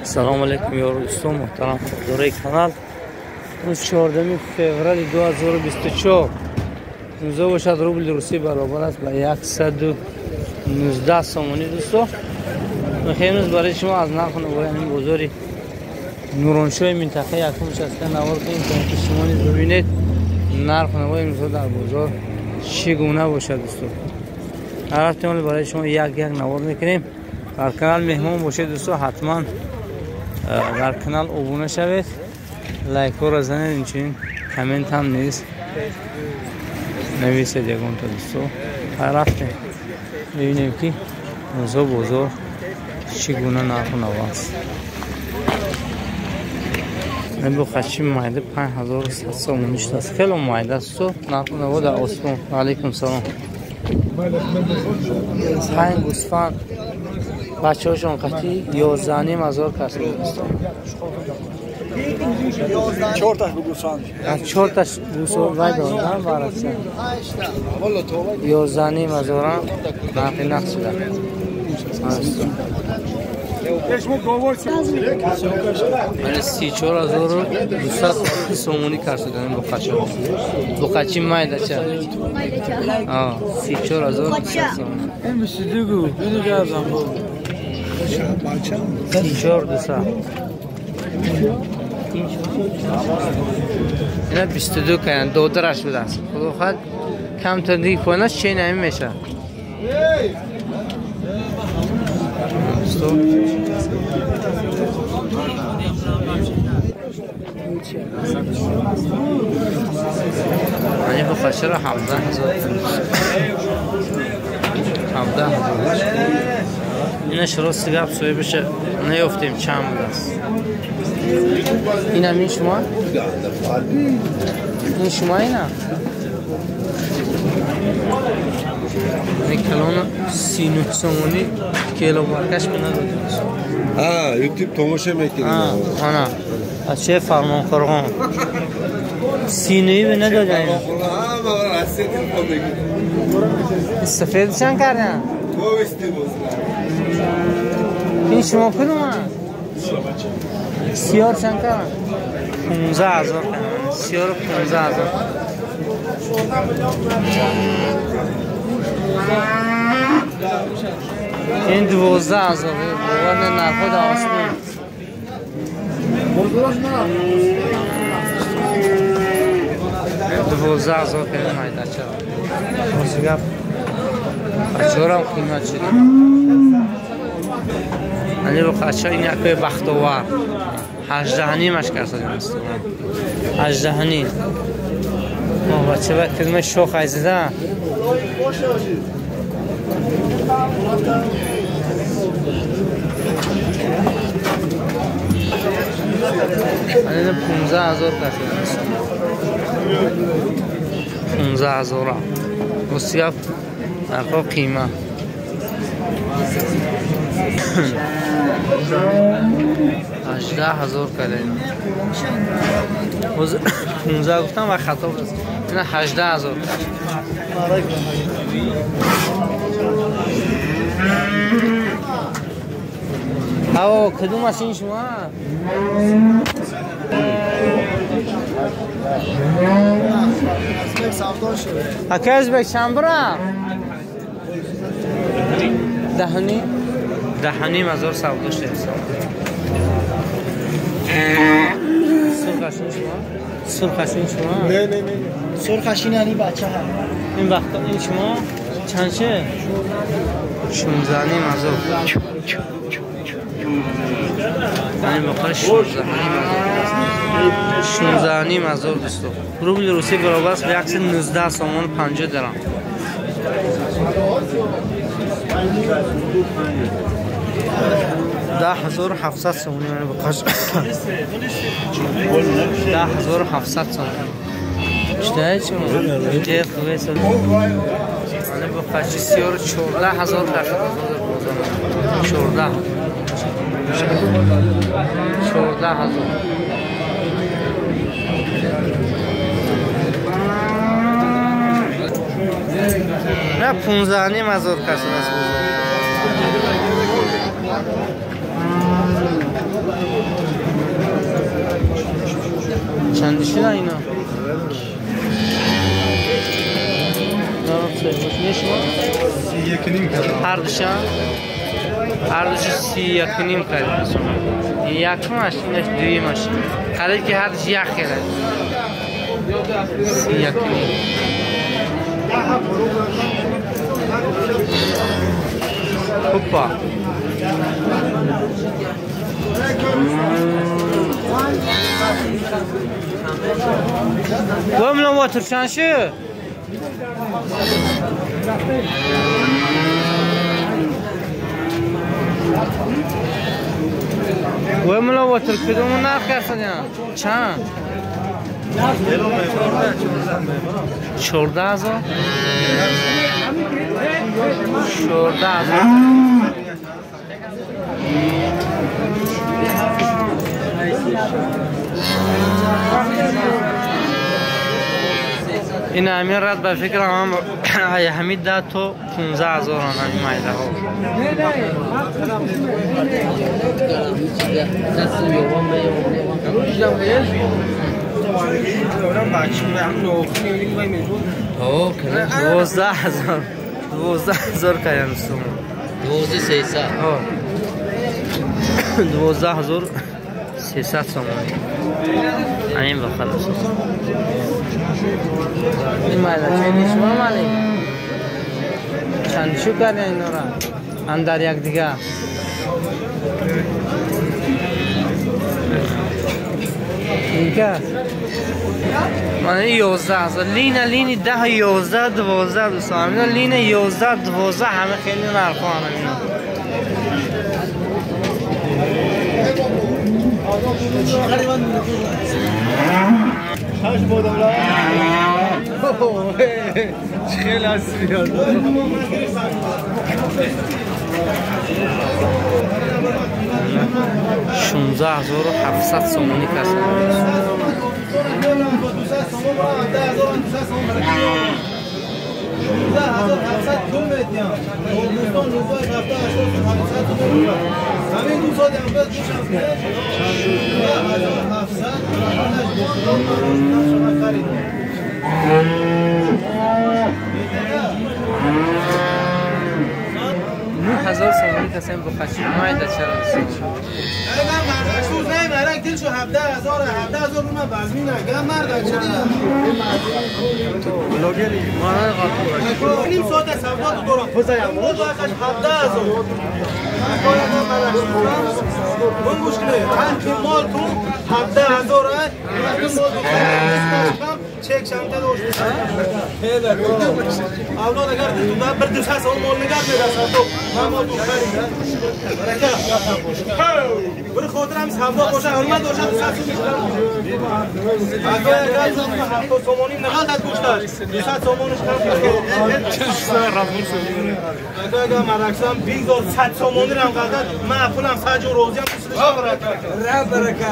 Салом алейкум, ёру дӯстон, муҳтарам ҳозираи канал. Рӯз 14 феврали 2024. Имрӯза бошад рубли русӣ баробар аст ба 119 сомонӣ дӯсто. Мехоҳем имрӯз барои шумо аз нарху навои ҳамин бозори Нуроншоҳи минтақаи якум шаста навор кунем, то инки шумо низ бибинед нарху навои имрӯза дар бозор чӣ гуна бошад дӯсто. Ҳар ҳафта барои шумо як-як навор мекунем. Дар канал меҳмон бошед дӯсто, ҳатман дар канал обуна шавед, лайкҳоро занед, инчунин коммент ҳам низ нависед ягонта дӯсто. Рафтем мебинем ки имрӯза бозор чӣ гуна нарху наво аст. Бухачи майда 5100 сомонӣ шудааст. Хело майда аст дӯсто, нарху наво дар осмон. Алейкум салом. Панҷ гӯсфанд бачаҳошон қатъи 11,5 ҳазор кас дӯсто. Чорташ гӯсфанд. Чорташ гӯсфанд вай додам бараса. 11,5 ҳазора нархи нақд шуда. 34,200 сомонӣ кард шуда ин буқача. Буқачи майдача. 34,200 сомонӣ. 34,200. Ина 22 каян додараш будааст. Худо хоҳад камтар диги поинаш чен ҳамин мешавад. Ани буқачаро 17,000. 17,000. Инаш рости гап соҳибаша наёфтем чанд будааст. Инам ин шумо? Ин шумо ина? Ин калона 39 сомонӣ кило баркаш менадодем. Ютуб тамошо мекунем. Ана. Аз че Фармонқурғон. 39 бе надодем. Сафед чанд кардам? Ин шумо кудом аст? Сиёр чанд кардам? 15,000. Сиёр 15,000. Ин 12,000. Бовар не нархҳо дар осмон. 12,000 кардем майдачаро. Рости гап бачаҳорам қимат шуда. Ани буқача ин якои бахтовар. 18,5 кардем. 18,5. Бача ба килма шох айзида. Ани 15,000 кардем. 15,000. Рости гап нархҳо қимат. 18,000 кардем. 15 гуфтам ва хато буд. Ина 18,000. Аво кадом аст ин шумо? Ака Ӯзбек чанд бира? 10,5 ҳазор савдо шудааст. Сурхаш ин шумо? Сурхаш ин шумо? Не, не, не. Сурхаш ин ани бача ҳам. Ин вақт ин шумо чанд ше? 16,5 ҳазор. Ани бақара 16,5 ҳазор. 16,5 ҳазор дӯсто. Рубли русӣ баробар аст ба 119 сомон 50 дирам. 10,700 сомонӣ мани буқаш. 10,700 сомонӣ. Читае чимо? Е хуе Мани буқачи сиёр 14,000 кашад бозор. 14. 14,000. На 15,5 ҳазор кашад аз бозор. Ҳар душа 31,5 кардем. Якумаш, инаш дуюмаш. Қариб ки ҳар душ як хел аст. 31,5. Опа. Гомлон ватур чанд шуд? Гомлон ватур кудому нарх карданд? Чанд? 14,000. 14,000. این امیر رد به فکر هم همین 10 تا 15,000 همین مایده ها. 12,000 12,000 کردن سوم. 12,300. 12,300 سومانی. همین بخیر. این مایده چه شما مالی؟ چند شو کردن اینا را؟ اندر یک دیگه. اینکه من 11,000 لین 10 11 12 دوستان اینا لین 11 12 همه خیلی نرخ ها اینا. خیلی اصلی 16,700 سومونی کسب. 9,000 سومونی کسیم با خشیم مایده چرا رسید؟ 17,000 رو من وزنی نگم مرد چرا؟ نیم ساعت سودا تو دارم. اون باقیش 17,000. من گوش کنه. چند مال تو 17,000 مال تو چک شمته داشت. اولاد اگر تو بر 200 مال نگاه می‌رسد تو من مال تو خریدم. برکت. بر خاطرم سودا باشه حرمت باشه 200 اگر 70 سومانی نقل گوشتش 200 سومانش کم اگر مرکزم 2100 سومانی رم قدر من پولم 100 روزی هم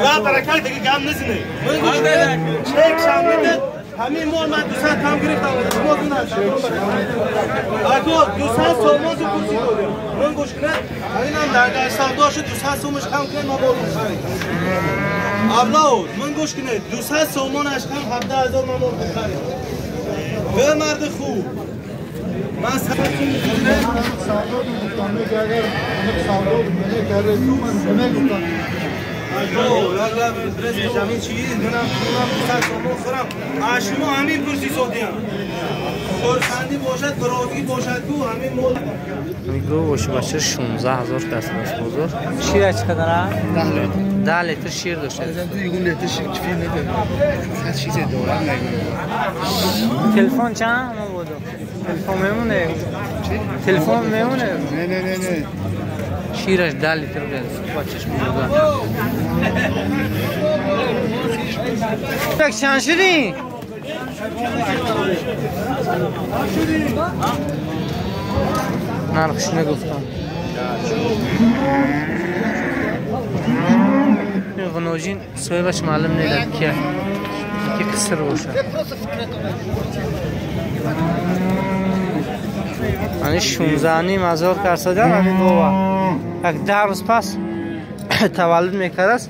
را برکت دیگه گم نزنه من گوشته چک شنبه همین مال من 200 کم گرفتم ما دو نه اگه 200 سومان تو پرسی دادم من گوش کنه همینم در سودا شد 200 سومش کم کنه ما بازم خرید اولاد من گوش کنه 200 سومانش کم 17,000 من مال خرید به مرد خوب من شما همین پرسی سودیم خورسندی باشد برازگی باشد کو همین مول میگو باشه بچه 16,000 کس است بازار. شیر چقدر؟ 10 لیتر. 10 لیتر شیر داشته. از تو یگون لیتر شیر کفی نده. هر چیز دوران نگو. تلفن چند ما بودو؟ تلفن میمونه. چی؟ تلفن میمونه. نه نه نه نه. شیرش 10 لیتر بود. بچه‌ش میگه. یک چند شدی؟ نرخش نگفتم. این غنوجین صاحبش معلوم نیست که که قصر باشه. یعنی 16,500 کرسادن همین گوه. یک 10 روز پس تولد میکرد.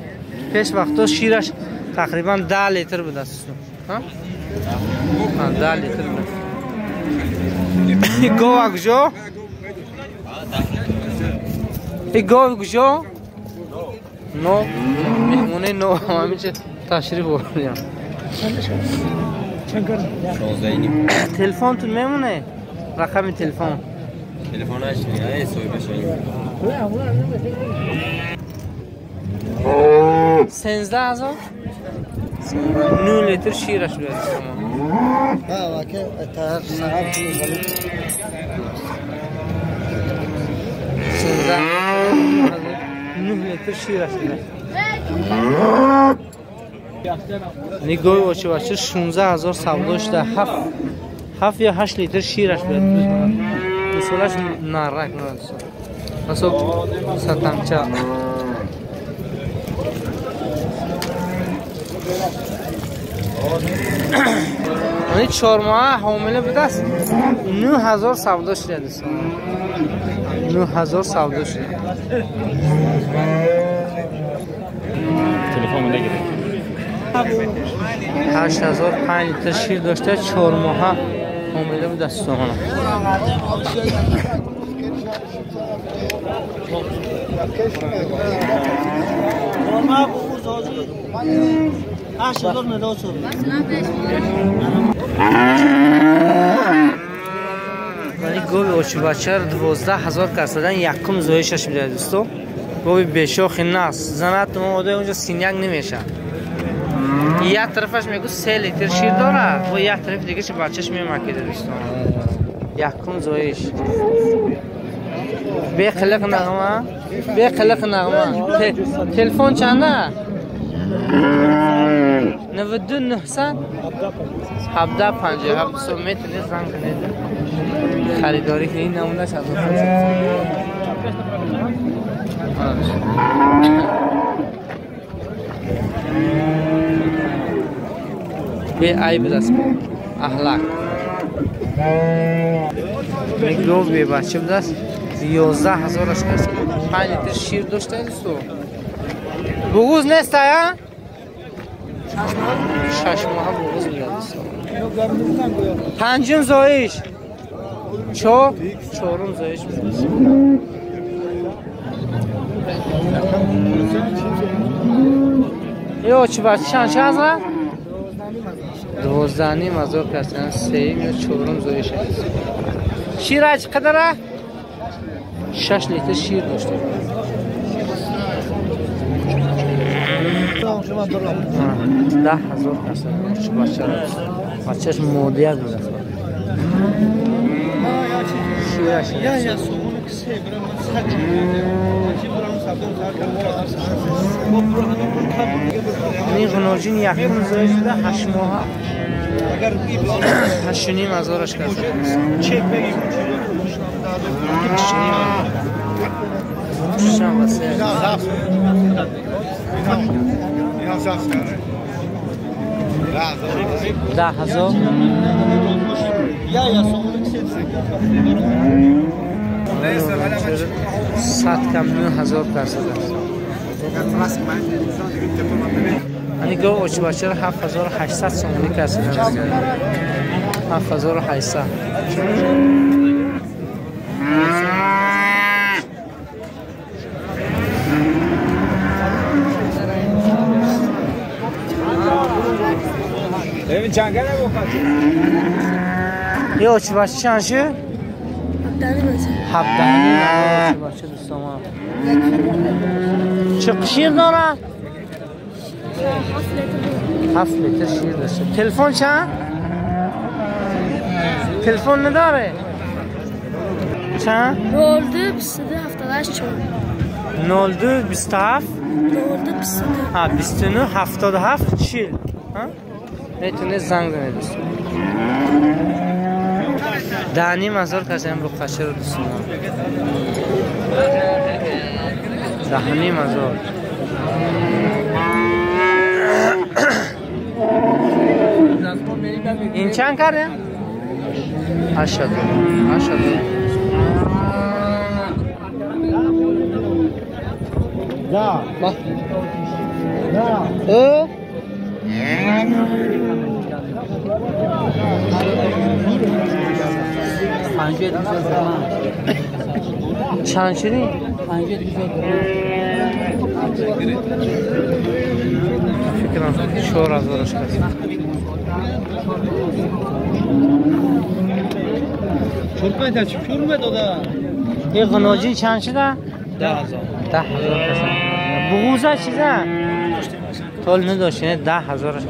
پیش وقتا شیرش تقریبا 10 لیتر بود است. ها؟ 10 لیتر بود. گوه کجا؟ ای گاو کجا؟ نو مهمونه نو همیشه تشریف بردیم. تلفن تو میمونه؟ رقم تلفن. تلفنش نه صاحبش. 13000 9 لیتر شیرش بود. ها واکه تا ساعت 9 لیتر شیرش بود. نگاه باشه بچه 16000 سودا شده 7 یا 8 لیتر شیرش بود. اصولش نارک نداشت. اصلا ستمچه یعنی 4 ماه حامله بوده است. 9000 سودا شده دوستان. 9000 سودا شده. تلفن نگیره. 8005 لیتر شیر داشته 4 ماه حامله بوده است دوستان. ولی گاوی اوچی بچه رو 12000 کس دادن یکم زایشش میده دوستو. گاوی بیشاخی نست زنت ما آده اونجا سینیک نمیشه. یک طرفش میگو 3 لیتر شیر داره و یک طرف دیگه چه بچهش میمکیده دوستان. یکم زایش بی قلق نغمه بی قلق نغمه. تلفن چنده؟ 92 900 17 57 میتونید زنگ کنید خریداری کنید. نمونهش از بی عیب دست اخلاق میگو بی بچه دست 11000 اش کس 5 لیتر شیر داشته دوستو. بغوز نیست یا؟ 6 ماه بغوز میاد دوستو. پنجم زایش چهارم زایش میاد. یو چی بچه چند هزار؟ 12,500 کسن سیم یا چهارم زایش است. شیر چقدره؟ 6 لیتر شیر داشته. 10000 کسن بچه بچهش مودیت بوده. شیرش این غناجین یکم زایش بوده 8 ماه 8,500 کرد. 8,5 10,000 100 کم 9,000 درصد است. یعنی گاو اوچ بچه رو 7800 سومونی کسب کرد. 7800. یه اوچ بچه چند شد؟ 17,500 بچه دوستان. چه شیر داره؟ 7 لیتر شیر داشته. تلفن چند؟ تلفن نداره؟ چند؟ 02 22 78 02 27 02 22 29 77 40. میتونه زنگ زنه دوستان. 10,500 کسی هم بخشه رو دوستان. 10,500. این چند کرده؟ 8,000. 8,000. نه. 5 Чанд шуди? Фикрам 4000 кас. این غناجی چند شده؟ 10000. 10000 کس. بغوزه چیزه؟ تول نداشت، 10000 کردن.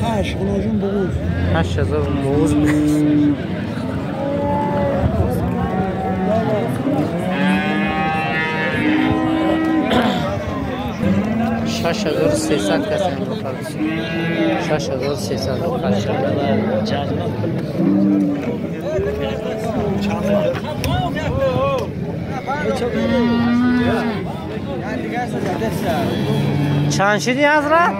هشت غناجون بغوز. 8000 بغوز. 6300 کسی هم بخرد. 6300 بخرد. چند شدی حضرت؟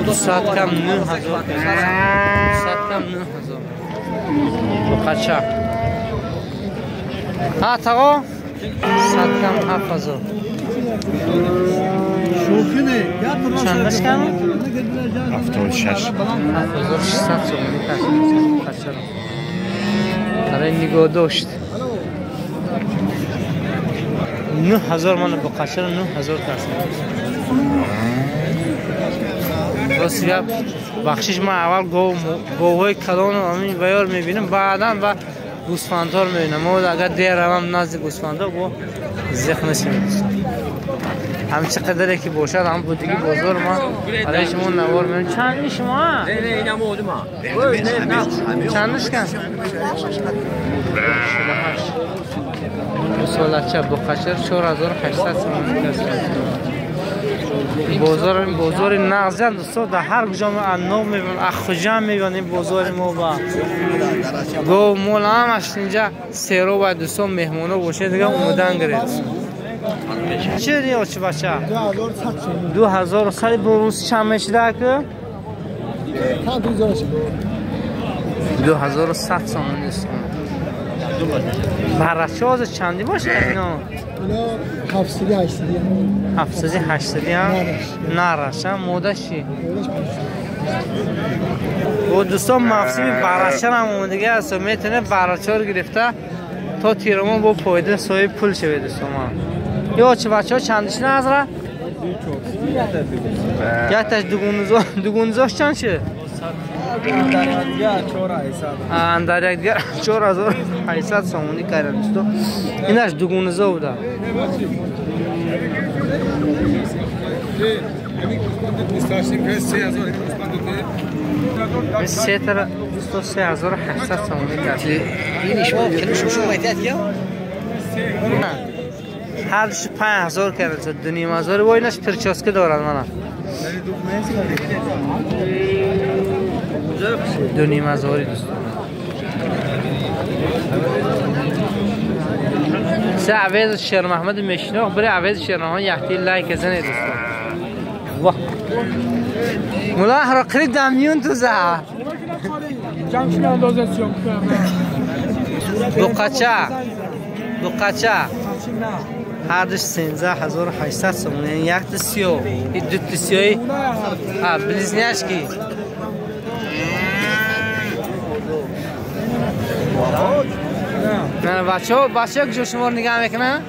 200 کم 9000. 200 کم 9000. بخچه ها تاقا 100 کم 7000. چندش کم؟ 76. 7600 سومونی کس برای نگاه داشت. 9000 من بخچه رو 9000 کس. راست گپ بخشش من اول گوهای کلان و همین ویار میبینم، بعدا و گوسفندها رو میبینم. ما اگر دیر روم نزد گوسفندها با زخ نشیم. هم چقدره که باشد هم بودگی بازار ما برای شما نوار میبینم. چند این شما؟ نه اینم اودم. چندش کن؟ 48. سالچه بخچه 4800 سومونی کس. بازار نغزی دوستا در هر کجا ما انوب میبینیم، اخوجا میبینیم بازار ما با گو مول همش اینجا سیرو و دوستا مهمونا باشه دیگه اومدن گرفت. چه ریال چه بچه؟ 2100 بروز چند میشه که؟ 2100 سومونی است. برچه از چندی باشه اینا؟ اینا 700 800 700 800 هم نرش هم مودشی. و دوستان مفسیم برچه هم اومدگی است و میتونه برچه رو گرفته تا تیرمون با پایده صاحب پول شه دوستان ما. یا چه بچه ها چندش نظره؟ یک تاش دوگونزاش چند شه؟ اندر یک دیگر 4800 سومونی کردن دوستان. اینش دوگونزا بوده. سه تر 3800 سومونی کرد. هر دوش 5000 کرد. 2500 و اینش پرچاسکه دارن من. 2500 دوستان. سه عوض شیر محمد مشناق برای عوض شیر محمد یکتی لایک زنه دوستان. واه مولا هر قری دمیون تو زه. بقچه هر دوش 13800 سومونی. یعنی یک تا سیو دو تا سیوی ها بلیزنیاشکی. نه بچه‌ها بچه‌ها کجا شما رو نگاه میکنن؟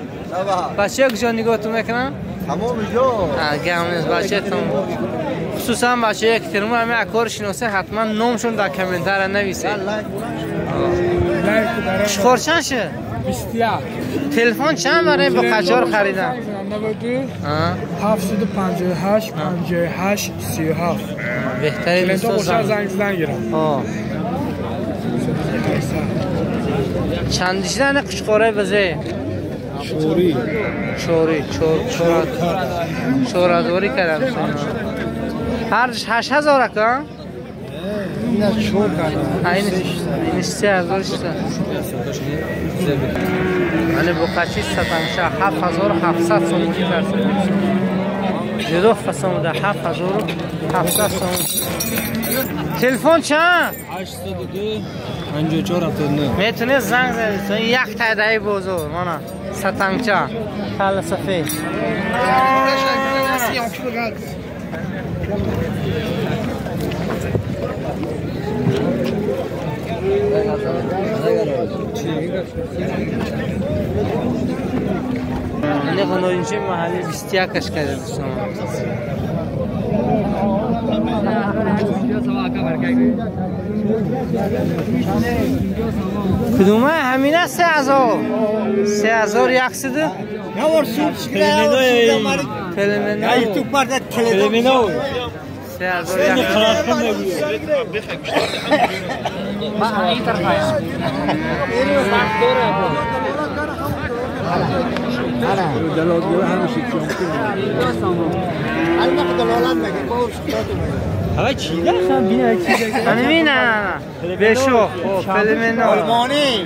بچه‌ها کجا نگاهتون میکنن؟ تمام جا. گم نیست بچه تمام. خصوصا بچه یک ترمو همه اکار شناسه حتما نامشون در کامنتار نویسه. چخور چند شه؟ 21. تلفن چند برای با قجار خریدن؟ 92 758 58 37. بهترین دوستا زنگ زنگ گیرم. چند دیشتن قشقاره بزه؟ چوری چوری چور چورادوری کردم. هر 8000 کن؟ نه چور کردم. این 3000 شده. یعنی با قچی 7700 سومونی فرسد. جدا فسام ده 7700 سوم. تلفن چند؟ 802 54 79. میتونی زنگ زدی تو این یک تعدادی بازار مانا ستنگچه کل سفید. این خانوادینچه محلی 21 کش کرده دوستان. کدومه؟ همینه 3000 3100. پلمنو 3100. نه بشو پلمنو آلمانی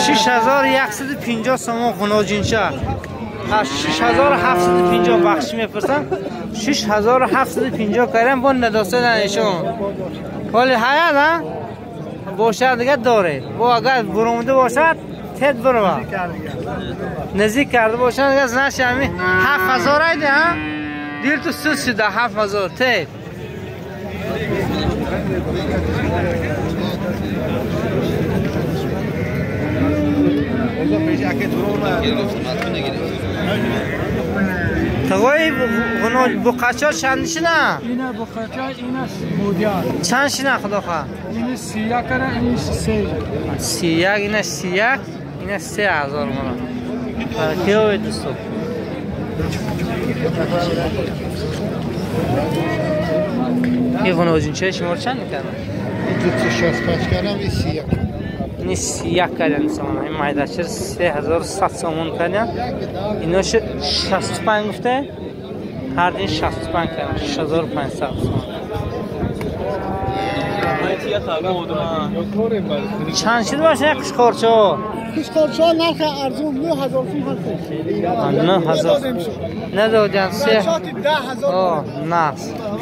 شش 6150 سوم خنوجینچه 6750 بخش میپرسم 6750 کردم با نداسته نشون ولی حیات ها باشد دیگه داره با اگر برونده باشد تد برو نزدیک کرده باشد دیگه نشه همین 7000 ایده ها دیر تو سوس شده 7000 تد تقوی بقچه چند شنه؟ اینه بقچه اینه مودیار. چند شنه خدا خواه؟ اینه 31 اینه 3. 31 اینه 31 اینه 3000 مانا. برای دوستو. این غنوجین چه شما چند میکنه؟ 265 کردم این 31. این 31 کردن سامان. این مایداشر 3100 سامان کردن. ایناش 65 گفته. هر دین 65 کردن. 6500 سامان. چند شده باشه قشقارچه؟ قشقارچه نرخ ارزون 9000 تومان هست. 9000 ندادن سه. 10000. نه.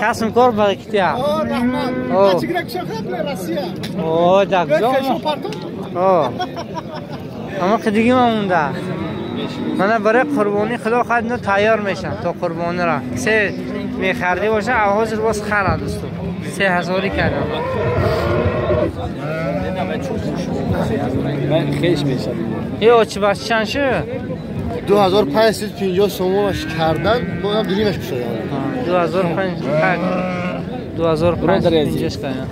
کسم کار برای کتیا. آه رحمان. آه. چیکار کنم روسیه. آه دکجا. اما که دیگه مونده. من برای قربانی خدا خواهد اینا تیار میشن تا قربانی را. سه میخردی باشه حاضر باز خرد دوستو. 3000 کردم. من خیش میشم. یه چی بس چند شد؟ 2550 سومش کردن، با هم دیریمش میشه. 2005 2550 کردن.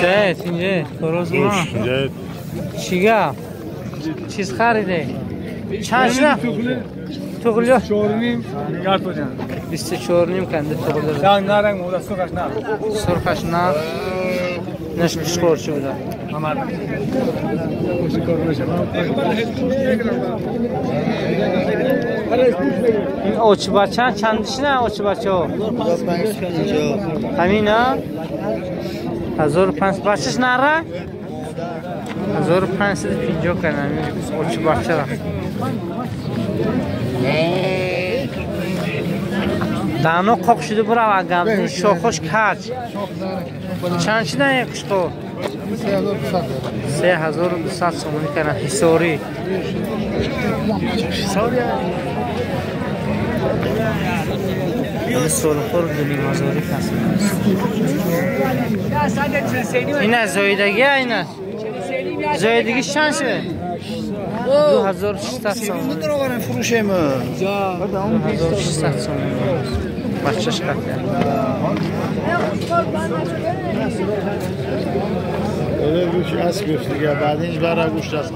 سه اینجا خروز ما. چیگا؟ چیز خریده؟ چند شنه؟ تغلیه 4.5 گرد 24.5 کنده تغلیه. نه نرنگ مودا سرخش نه. سرخش نه. نش قشقارچه بوده. این اوچ بچه چند شنه اوچ بچه ها؟ همین ها؟ 1500 بچهش نره؟ 1550 کنه همین اوچ بچه را. دانو قاق شده برو گمزین شاخش کج. چند شده یک قشقار؟ 3200 سومونی کنه حصاری. این سالخور 2,500 کس. این از زایدگی این است. زایدگی چند شده؟ 2600 سومونی. 2600 سومونی. بچه‌ش قطعه. گوش اسب گفت دیگه بعد اینج برای گوشت اسب.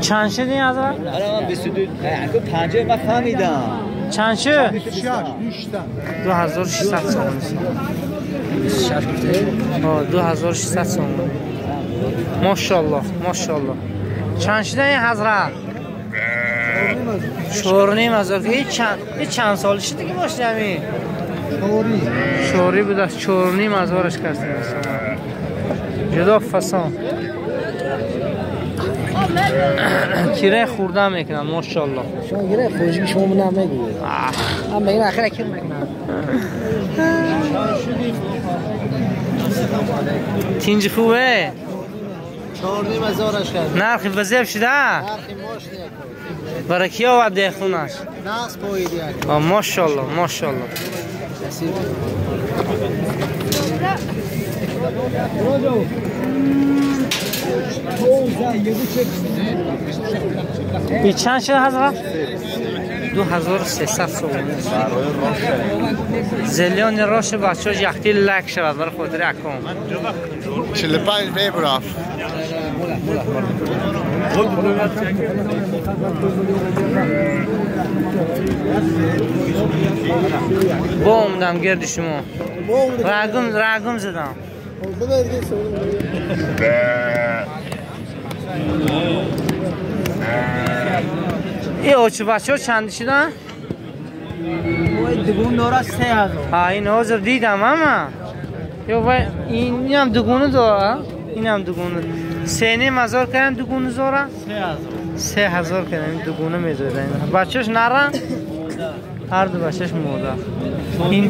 چند شد این از؟ الان 22 50 من فهمیدم. Чанд шуд? 2600 сомонӣ. 2600 сомонӣ. Мошаллоҳ, мошаллоҳ. Чанд шуда ин ҳазрат? 4,5 ҳазор. Ин чанд сол шуд ки бошад ҳамин? Шори будааст, 4,5 ҳазораш кардем. Ҷудо фасон. Кире хурда мекунам, мошаллоҳ. Шумо гире хоҷи шумо намегӯед. Ам мегӯям ахира кир мекунам. Тинҷи хубе? 4,5 ҳазораш кард. Нархи вазеб шуда? Нархи мош некун. Барои ки овард деҳхунаш? Нағз поиди як. Мошаллоҳ, мошаллоҳ. И чанд шуд ҳазрат? 2300 сомонӣ. Зелёный роше бачаҳо яхти лайк шавад барои хотири аком. 45 мебурав. Бо омадам гирди шумо. Рагум рагум задам. И очи бачаҳо чанд шудан? Дугун дора 3000. Ҳа, ин ҳозир дидам ама. Ё вай инам дугуну дора? Инам дугуну. 3,5 ҳазор кардам дугуну зора? 3000. 3000 кардам дугуну мезода. Бачааш нара? Ҳар ду бачааш мода. Ин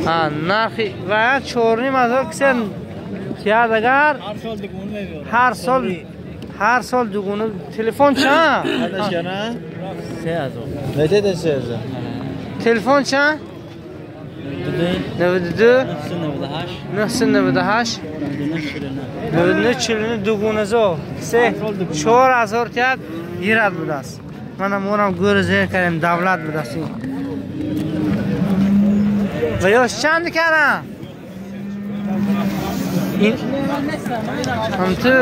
ҳа, нархи ва 4,5 ҳазор киса тияд агар ҳар сол дугуну мебиёрад. Ҳар сол ҳар сол дугуну. Телефон чанд? 3000. Метеде 3000. Телефон чанд? 92 998 99 49 дугуназо. 3 4000 тияд гирад будааст. Манам орам гӯри зер кардем, давлат будааст ин. Ва ёш чанд кардам? Ин ҳамту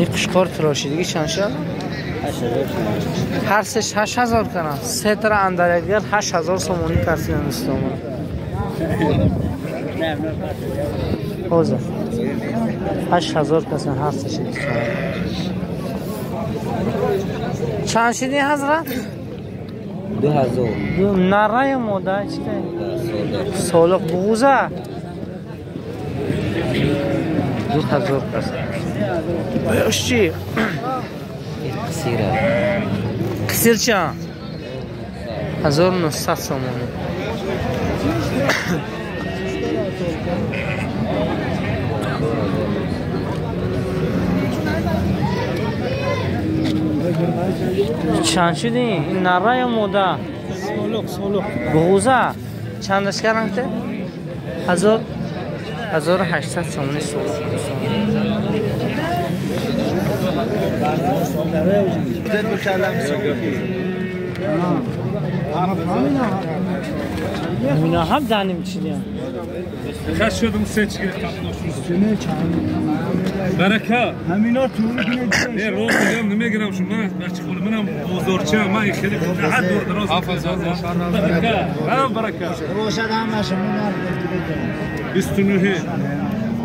ин қушқор тирошидиги чанд шуд? Ҳар сеш 8000 кардам. Се тара андарягар 8000 сомонӣ кардем дӯстон. Ҳозир 8000 касан ҳар сеш. Чанд шуди ҳазрат? 2000. Нара ё мода? Чӣ? Солиқ буғуза? 2000 касан. Ёш чӣ? Қисира. Қисир чанд? 1900 сомонӣ. Чанд шуди? Ин нара ё мода? Солиқ, солиқ. Буғуза? Чандаш кардам те? 1800 сомонӣ солиқ. Мина ҳам даним чидиям. خش شدم سه چی گرفتم. برکه. همینا تو نه روز میگم نمیگیرم شما من بچه خونه منم بازارچه من خیلی حد دور دراز برکه هم برکه روشن هم شما 29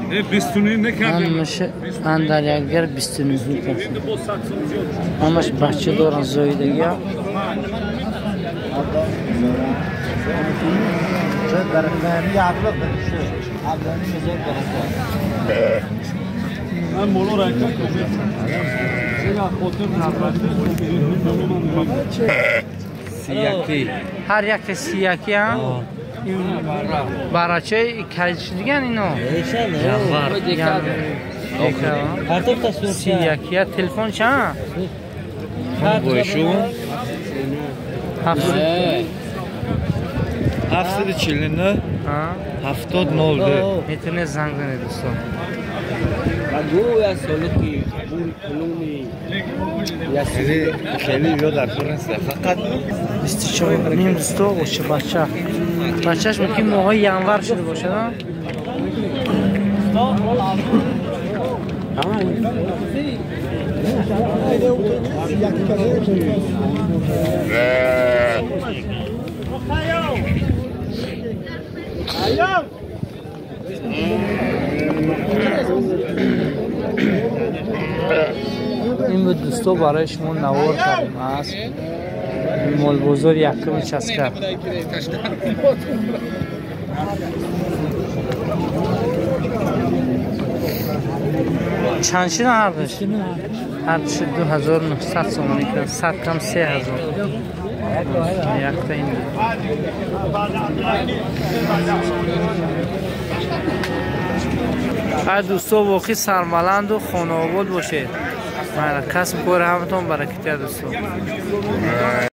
نه 29 نکردیم ҳамаша андарягар 29 касан. Ҳамаш бача доран зоидагия. من مولا رکه خاطر سیاکی. Ҳар якта сияки ҳам барачаи калчидиган ино. Картофта сурча. Сиякия телефон чанд? Бойшу 700 749 70 02 метавонед занг занед дӯстон. گویا سالکی بول کلونی خیلی خیلی یاد در کار نیست فقط 24 ним дӯсто очи бача. Бачаш мумкин моҳои январ шуда бошад, а? Ин буд дӯсто, барои шумо навор кардем аз молбозори якуми Часка. Чанд шида ҳардуш? Ҳардуши 2900 сомонӣ кардам, 100 кам 3000. Якта ин. Ай дӯсто, воқеъ сармаланду хонаобод бошед. Касб кори ҳаматон баракатия дӯсто.